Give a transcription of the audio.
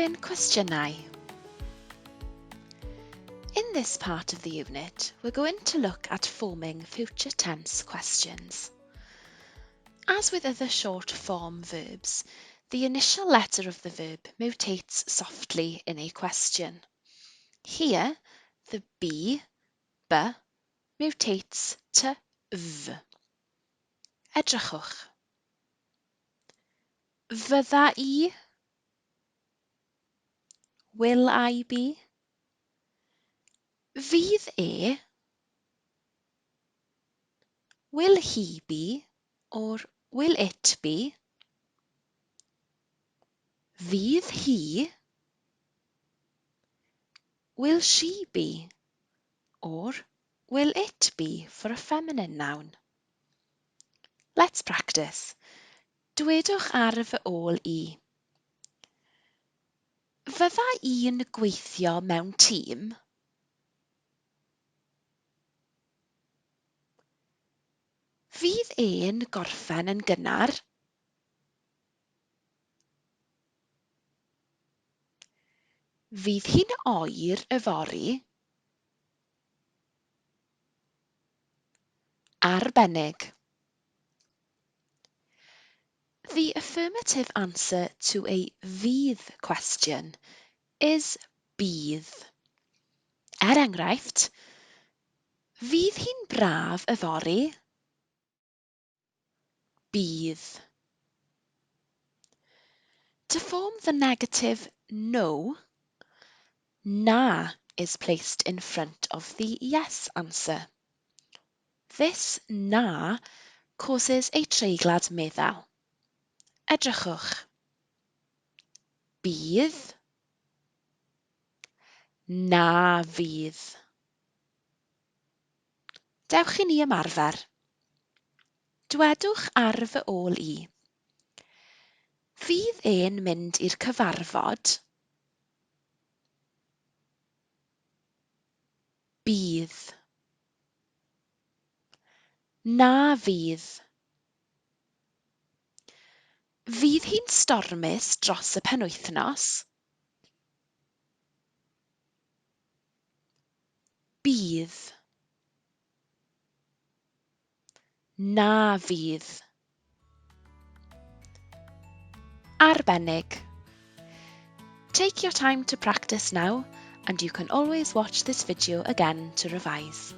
Derbyn cwestiynau. In this part of the unit, we're going to look at forming future tense questions. As with other short form verbs, the initial letter of the verb mutates softly in a question. Here, the B, B, mutates to V. Edrychwch. Fydda i? Will I be? Fydd e? Will he be or will it be? Fydd hi? Will she be or will it be for a feminine noun? Let's practice. Dwedwch ar fy ôl i. Fydda i'n gweithio mewn tîm? Fydd e'n gorffen yn gynnar? Fydd hi'n oer yfory? Arbennig. The affirmative answer to a fydd question is bydd. Er enghraifft, Fydd hi'n braf yfory? Bydd. To form the negative no, na is placed in front of the yes answer. This na causes a treiglad meddal. Edrychwch. Bydd. Na fydd. Dewch i ni ymarfer. Dwedwch ar fy ôl i. Fydd e'n mynd i'r cyfarfod? Bydd. Na fydd. Fydd hi'n stormus dros y penwythnos? Bydd. Na fydd. Arbennig. Take your time to practice now and you can always watch this video again to revise.